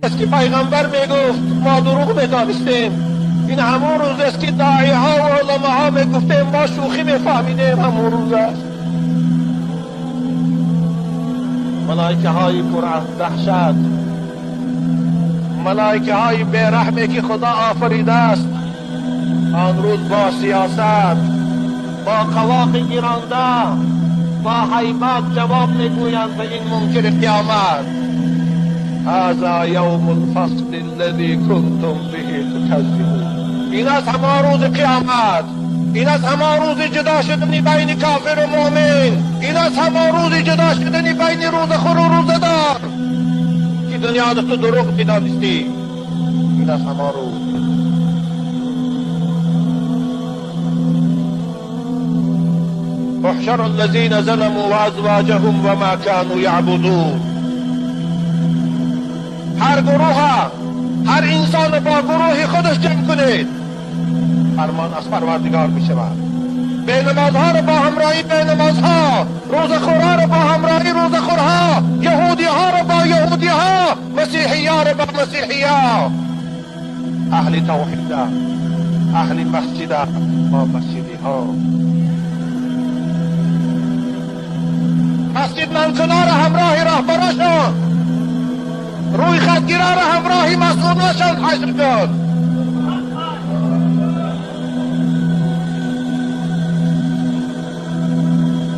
است که پیغمبر میگفت ما دروغ میدانستیم. این همون روز است که داعی ها و علماء ها میگفتیم ما شوخی میفهمیدیم، همون روز است. ملائکه های پر از دهشت، ملائکه های بیرحمی که خدا آفریده است، آن روز با سیاست، با قواق گیرانده، با هیبت جواب میگویند به این منکر قیامت. هذا یوم الفصل الذي کنتم به تکذبون. این از همان روز قیامت، این از همان روز جدا شدن بین کافر و مؤمن، این از همان روز جدا شدن بین روز خور و روزه دار که دنیا تو دروغ میدانستی. این از همان روز. احشروا الذين ظلموا وازواجهم وما كانوا يعبدون. هر گروه، هر انسان با گروه خودش جمع کنید. فرمان از پروردگار می شود. به نمازها رو با همراهی به نمازها، روزخورها رو با همراهی روزخورها، یهودی ها رو با یهودی ها، مسیحی ها رو با مسیحی ها، اهل توحید، اهل مسجد با مسجدی ها. مسجد منکنار همراه راهبراشون، روی خطگیران همراهی مسئولاشون حشر کن.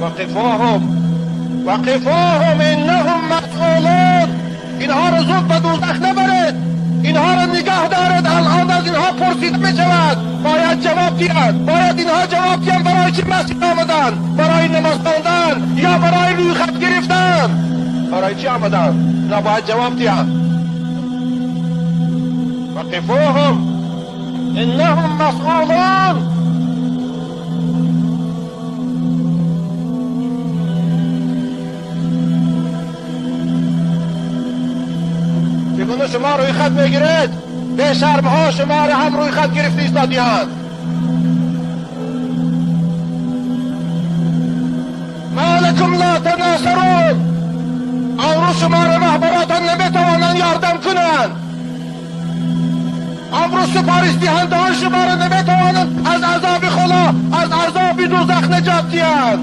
وقفوهم وقفوهم انهم مسئولون. اینها رو زود به دوزخ نبرید، اینها رو نگاه دارد. الان از اینها پرسیده می شود، باید جواب دهند. باید اینها جواب دهند برای چی مسجد آمدن، برای نماز خواندن یا برای روی خط گرفتن؟ برای چی آمدن؟ نه، باید جواب دهند. وقفوهم انهم مسئولون. چگونه شما روی خط میگیرید؟ به شرم ها شما را هم روی خط گرفته ایستادیند. ما لکم لا تناصرون. آن روز شما را رهبراتان نمیتوانند یاردم کنند. آن روز سپارش دهنده های شما را نمیتوانند از عذاب خدا، از عذاب دوزخ نجات دهند.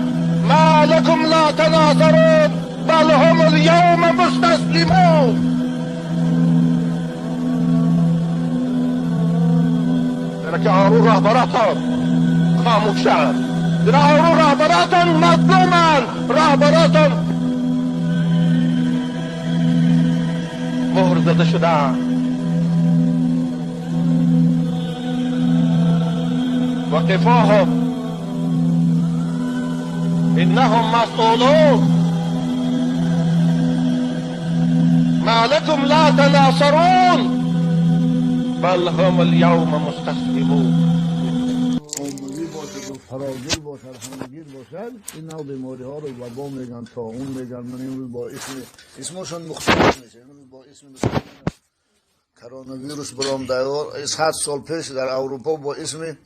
ما لکم لا تناصرون بل هم الیوم مستسلمون. که آن رو رهبراتان خاموشند، آن رو رهبراتان مظلومند، رهبراتان مهر زده شدند. وقفوهم انهم مسئولون. ما لكم لا تناصرون بل هم اليوم مستسلمون. عمومی باشد و فراگیر باشد، همگیر باشد، این نوع بیماری ها رو وبا میگن، طاعون میگن. من امروز با اسمشون مختلف میشه. امروز با اسم کرونا ویروس برام در 100 سال پیش در اروپا با اسم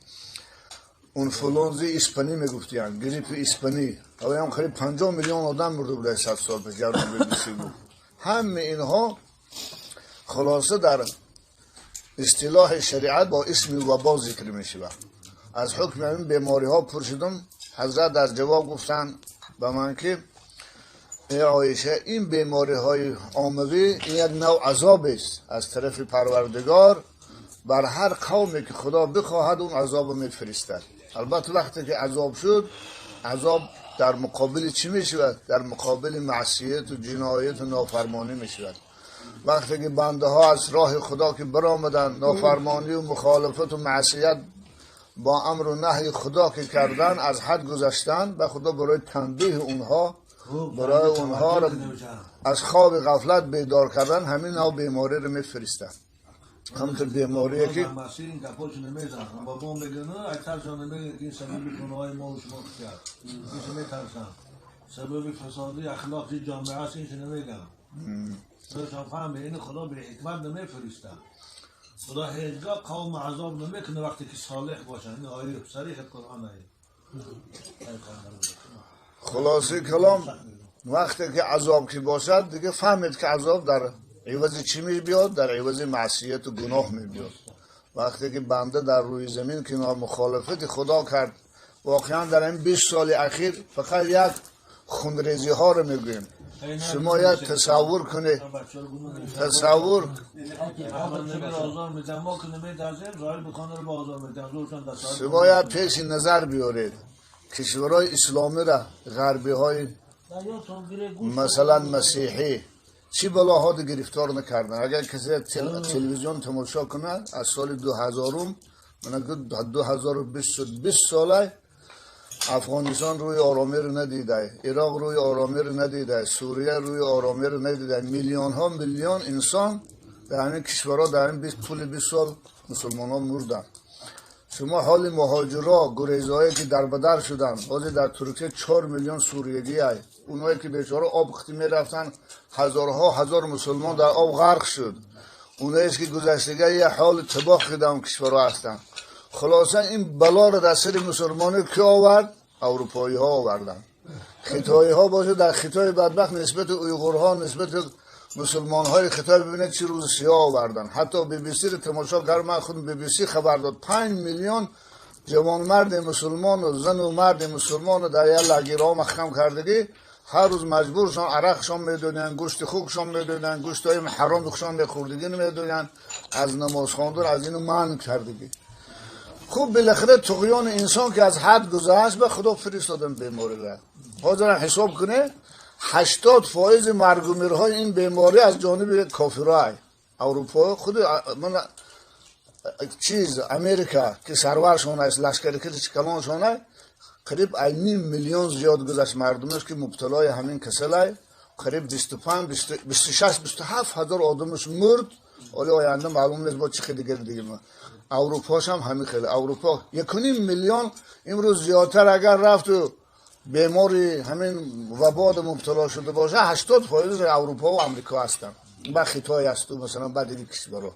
انفلونزی اسپانی میگفتن، گریپ اسپانی. حالا هم خیلی 50 میلیون آدم مرده بود 100 سال پیش. همه اینها خلاصه در اصطلاح شریعت با اسم وبا ذکر می شود. از حکم این بیماری ها پرسیدم، حضرت در جواب گفتن به من که ای عایشه، این بیماری های عاموی این یک نوع عذاب است از طرف پروردگار بر هر قومی که خدا بخواهد اون عذاب می فرستد. البته وقتی که عذاب شد، عذاب در مقابل چی می شود؟ در مقابل معصیت و جنایت و نافرمانی می شود. وقتی که بنده ها از راه خدا که برآمدن، نافرمانی و مخالفت و معصیت با امر و نهی خدا که کردن، از حد گذشتن، و خدا برای تنبیه اونها، برای اونها را از خواب غفلت بیدار کردن، همین ها بیماری رو میفرستن. همونطور بیماریه که سبب فسادی اخلاقی جامعه است، اینش نمیگم. فهم این خدا به حکمت نمیفرسته. خدا هیچگاه قوم عذاب نمیکنه وقتی که صالح باشن. این آیه صریح قرآن. خلاصه کلام وقتی که عذاب که باشد دیگه فهمید که عذاب در عوض چی میبیاد؟ در عوض معصیت و گناه میبیاد. وقتی که بنده در روی زمین که مخالفت خدا کرد، واقعا در این 20 سال اخیر فقط یک خونریزی ها رو میگوییم. شما یک تصور کنید، تصور شما یک پیش نظر بیارید کشورهای اسلامی را، غربی های مثلا مسیحی چی بلاها گرفتار نکردن. اگر کسی تلویزیون تماشا کنه از سال 2000، من 2020 ساله افغانستان روی آرامی رو ندیده، عراق روی آرامی رو ندیده، سوریه روی آرامی رو ندیده. میلیون ها میلیون انسان در همین کشورها در این طول 20 سال مسلمان ها مردن. شما حال مهاجرا، گریزهایی که در بدر شدن، باز در ترکیه 4 میلیون سوریگی های، اونایی که بیچاره آب ختی میرفتن، هزارها هزار مسلمان در آب غرق شد. اونایی که گذشتگی یه حال تباه شده کشورها هستن. خلاصه این بلا رو در سر مسلمانی که آورد؟ اروپایی ها آوردن. خطایی ها باشه، در خطای بدبخت نسبت اویغورها، نسبت مسلمان های خطای ببینید چه روز سیاه آوردن. حتی بی بی سی رو تماشا کرد، من خود بی بی سی خبر داد 5 میلیون جوان مرد مسلمان و زن و مرد مسلمان رو در یه لگیرها مخم کردگی، هر روز مجبورشان عرقشان میدونن، گوشت خوکشان میدونن، گوشت های حرامشان میخوردگی نمیدونن، از نماز خواندن از اینو منع کردگی. خوب بالاخره طغیان انسان که از حد گذشت، به خدا فرستادن بیماری را. حاضر حساب کنه 80% مرگ و میرهای این بیماری از جانب کافرای اروپا، خود من چیز امریکا که سرورشون است، لشکر که کلانشون است، قریب 1.5 میلیون زیاد گذشت مردمش که مبتلای همین کسلای، قریب 25 26 27 هزار آدمش مرد. حالا آینده معلوم نیست با چه خیلی دیگه. اروپاش هم همین خیلی، اروپا 1.5 میلیون امروز زیادتر اگر رفت و بیماری همین وبا مبتلا شده باشه، 80% اروپا و امریکا هستن، با خطای هست و مثلا بعد دیگه کشورها.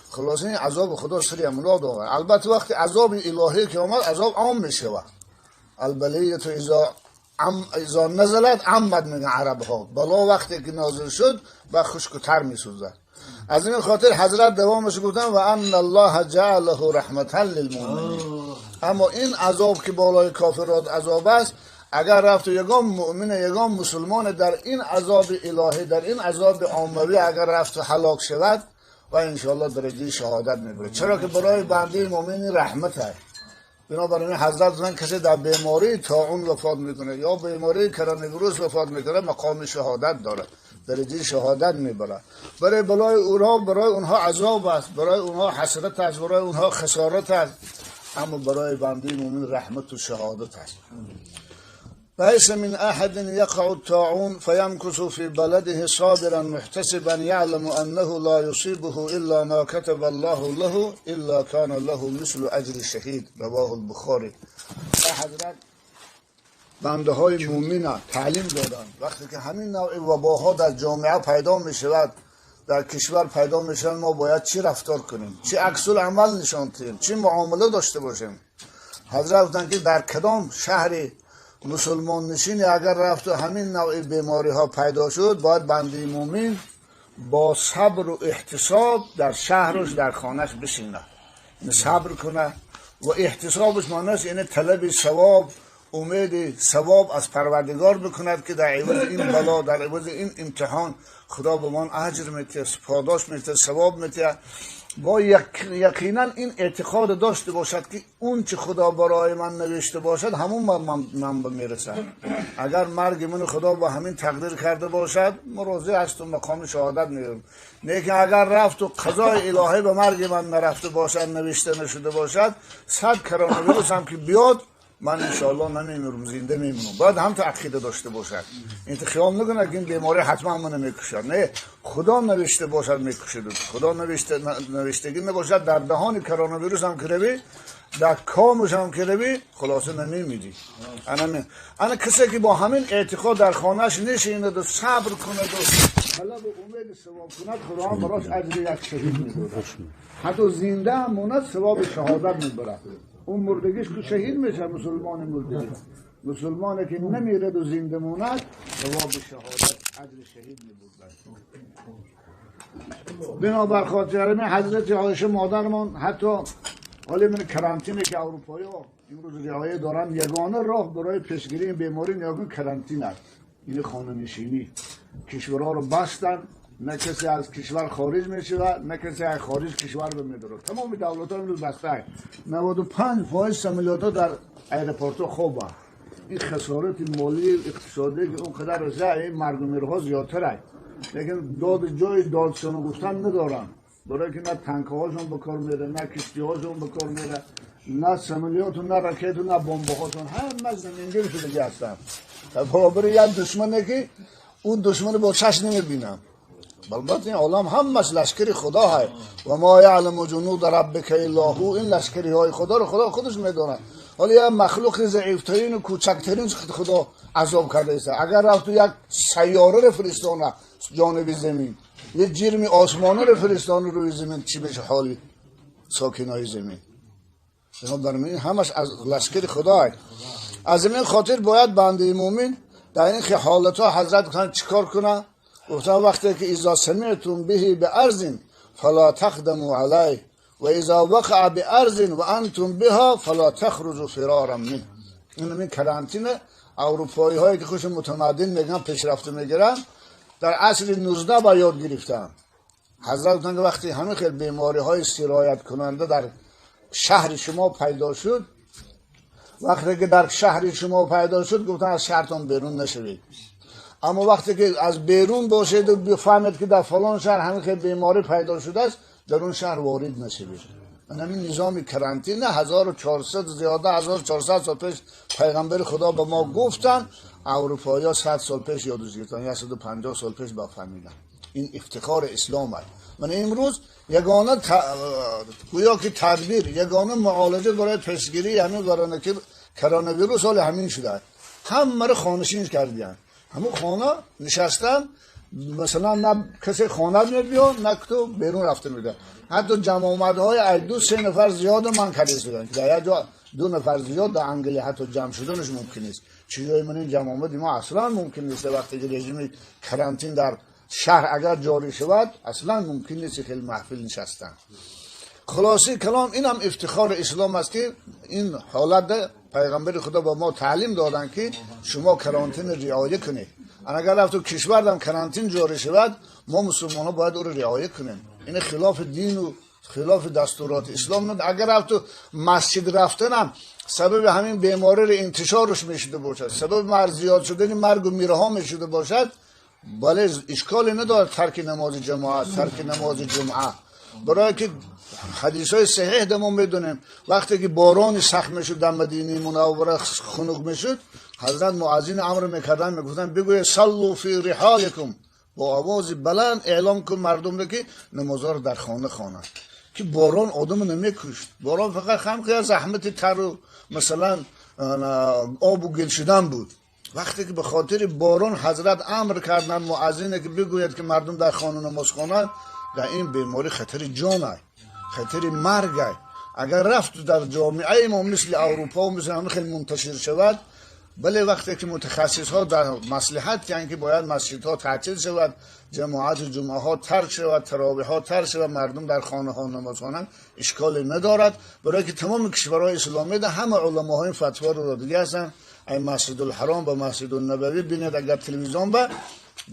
خلاصه این عذاب خدا سری امراد آورد. البته وقتی عذاب الهی که آمد، عذاب عام میشه. البلیه اذا نزلت عمد میگن عرب ها، بلا وقتی که نازل شد و خشک و تر میسوزد. از این خاطر حضرت دوامش گفتن و ان الله جعله رحمتا للمؤمنین. اما این عذاب که بالای کافرات عذاب است، اگر رفت و یگان مؤمن یگان مسلمان در این عذاب الهی، در این عذاب عاموی اگر رفت و هلاک شود، و انشاءالله درجه شهادت میبره. چرا که برای بنده مؤمن رحمت است. بنابراین حضرت من کسی در بیماری طاعون وفات میکنه یا بیماری کروناویروس وفات میکنه، مقام شهادت داره، درجه شهادت میبره. برای بلای اونها، برای اونها عذاب است، برای اونها حسرت است، برای اونها خسارت است، اما برای بنده مؤمن رحمت و شهادت است. ليس من أحد يقع الطاعون فيمكث في بلده صابرا محتسبا يعلم أنه لا يصيبه إلا ما كتب الله له إلا كان له مثل أجر الشهيد. رواه البخاري. حضرت بنده های مؤمن تعلیم دادن وقتی که همین نوع وباها در جامعه پیدا می شود، در کشور پیدا می شود، ما باید چی رفتار کنیم، چی عکس العمل نشان دهیم، چی معامله داشته باشیم. حضرت گفتند که در کدام شهر مسلمان نشینی اگر رفت و همین نوع بیماری ها پیدا شد، باید بنده مؤمن با صبر و احتساب در شهرش، در خانهش بشینه، صبر کنه. و احتسابش معناش یعنی طلب ثواب، امید ثواب از پروردگار بکند که در عوض این بلا، در عوض این امتحان خدا به من اجر میده، پاداش میده، ثواب میده. با یقینا این اعتقاد داشته باشد که اون چه خدا برای من نوشته باشد همون من میرسد. اگر مرگ من خدا با همین تقدیر کرده باشد، من راضی هستم، مقام شهادت میرم. نه که اگر رفت و قضای الهی به مرگ من نرفته باشد، نوشته نشده باشد، 100 کروناویروس هم که بیاد من انشاءالله نمیمیرم، زنده میمونم. باید هم عقیده داشته باشد. این خیال نکنه که این بیماری حتما منو میکشد. نه، خدا نوشته باشد میکشد. خدا نوشتگی نباشد، در دهان کروناویروس هم که روی، در کامش هم که روی، خلاصه نمیمیری. انا کسی که با همین اعتقاد در خانهش نشیند و صبر کند و طلب امید ثواب کند، خدا هم براش اجر یک شهید میدهد. حتی زنده هم ماند ثواب شهادت میبرد. اون مردگیش که شهید میشه، مسلمان مردگی، مسلمانی که نمیرد و زنده موند ثواب شهادت اجر شهید میبرد. بنابر خاطر همین حضرت عایشه مادرمان حتی حالا من کرانتینه که اروپایی ها امروز رعایت دارن، یگانه راه برای پیشگیری این بیماری نیاکن کرانتین است، این خانه نشینی. کشورها رو بستن، نه کسی از کشور خارج میشه و نه کسی از خارج کشور به میداره. تمام دولت ها امروز بسته. 95% سملیات ها در ایرپورت ها خوبه. این خسارت مالی اقتصادی که اونقدر رضا مرگ و میرها زیادتره، لیکن داد جای دادشان گفتن ندارن، برای که نه تانک هاشون به کار میره، نه کشتی هاشون به کار میره، نه سملیات و نه راکت و نه بمب هاشون، همه زمینگیر شده هستن. برابر یک دشمنه که اون دشمن با چشم نمیبینم. البته این عالم همش لشکر خدا های و ما یعلم جنود ربک الا هو. این لشکری های خدا رو خدا خودش میدونه. حالا یه مخلوق ضعیفترین و کوچکترین خدا عذاب کرده است. اگر رفت یک سیاره رو فرستانه جانب زمین، یه جرم آسمانی رو فرستانه روی زمین، چی بشه حالی ساکنای زمین؟ بنابراین همش از لشکر خدا است. از این خاطر باید بنده مومن در این حالت ها حضرت گفتن چیکار کنه؟ گفتن وقتی که اذا سمعتم به بارض فلا تقدموا علیه و اذا وقع بارض و انتم بها فلا تخرجوا فرارا منه. این کرانتین اروپایی هایی که خوش متمدن میگن پیشرفته میگیرن در عصر 19 با یاد گرفتن. حضرت گفتن که وقتی همه خیلی بیماری های سرایت کننده در شهر شما پیدا شد، وقتی که در شهر شما پیدا شد گفتن از شهرتان بیرون نشوید. اما وقتی که از بیرون باشید و بفهمید که در فلان شهر همین خیلی بیماری پیدا شده است، در اون شهر وارد نشوید. من همین نظام کرانتین 1400 زیاده 1400 سال پیش پیغمبر خدا به ما گفتن، اروپایی‌ها 100 سال پیش یادش گرفتن، 150 سال پیش بفهمیدن. این افتخار اسلام است. من امروز یگانه گویا که تدبیر، یگانه معالجه برای پیشگیری همین کرونا ویروس حال همین شده. همه رو خانه‌نشین کردن. همون خانه نشستن، مثلا نه کسی خانه میاد نه تو بیرون رفته میده. حتی جمع آمدهای از 2-3 نفر زیاد من کرده شدن که در یک جا 2 نفر زیاد در انگلی حتی جمع شدنش ممکن نیست. چیزای من این جمع آمد ما اصلا ممکن نیست. وقتی که رژیم کرانتین در شهر اگر جاری شود اصلا ممکن نیست خیلی محفل نشستن. خلاصه کلام این هم افتخار اسلام است که این حالت پیغمبر خدا با ما تعلیم دادن که شما کرانتین رعایت کنید. اگر رفت تو کشور هم کرانتین جاری شود، ما مسلمان ها باید او رو رعایت کنیم. این خلاف دین و خلاف دستورات اسلام نه. اگر رفت تو مسجد رفتن هم سبب همین بیماری رو انتشارش میشده باشد، سبب مرگ زیاد شدن مرگ و میره میشده باشد، بله اشکالی نداره ترک نماز جماعت، ترک نماز جمعه. برای که حدیث های صحیح دمون میدونیم وقتی که باران سخت میشد در مدینه منوره خنک میشد، حضرت مؤذن امر میکردن، میگفتن بگوی صلوا فی رحالکم، با آواز بلند اعلام کن مردم رو که نمازها رو در خانه خوانند، که باران آدم نمیکشت. باران فقط خم زحمت تر و مثلا آب و گل شدن بود. وقتی که به خاطر باران حضرت امر کردن مؤذن که بگوید که مردم در خانه نماز خوانند، در این بیماری خطر جان، خطر مرگ. اگر رفت در جامعه ما مثل اروپا و مثل همه خیلی منتشر شود، بله وقتی که متخصص ها در مصلحت یعنی که باید مسجد ها تعطیل شود، جماعت جمعه ها ترک شود، تراویح ها ترک شود، مردم در خانه ها نماز خوانند، اشکالی ندارد. برای که تمام کشورهای اسلامی ده همه علماهای فتوا رو داده هستند. ای مسجد الحرام و مسجد النبوی ببینید اگر تلویزیون با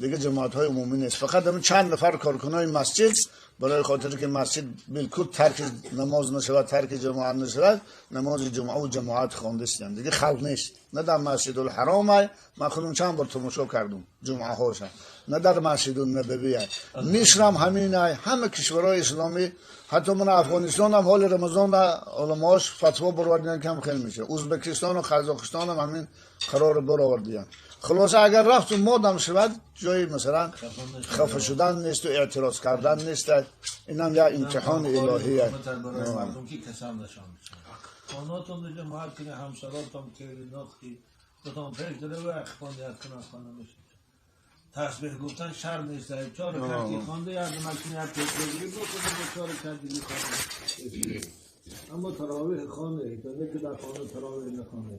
دیگه جماعت های عمومی نیست، فقط همین چند نفر کارکنای مسجد برای خاطر که مسجد بالکل ترک نماز نشود، ترک جماعت نشود، نماز جمعه و جماعت خوانده استند، دیگه خلق نیست. نه در مسجد الحرام، من خودم چند بار تماشا کردم جمعه هاشم، نه در مسجد النبوی، مصر هم همین، همه کشورهای اسلامی، حتی من افغانستان هم حال رمضان علماش فتوا برآوردن کم خیلی میشه، ازبکستان و قزاقستان هم همین قرار برآوردن. خلاصه اگر رفت و مادم شود جای مثلا خفه شدن نیست و اعتراض کردن نیست، اینم یا امتحان الهیه. مردم که کسان نشان خاناتون جماعت کنه، همسراتون که نخی دوتان پیش داره و اخوان کنه خانه میشه. تسبیح گفتن شرم نیست. چهار کردی خوانده یا مکنی هر تکبیر بکنه، چهار کردی خوانده. اما تراویح خانه، که در خانه تراویح نخوانده.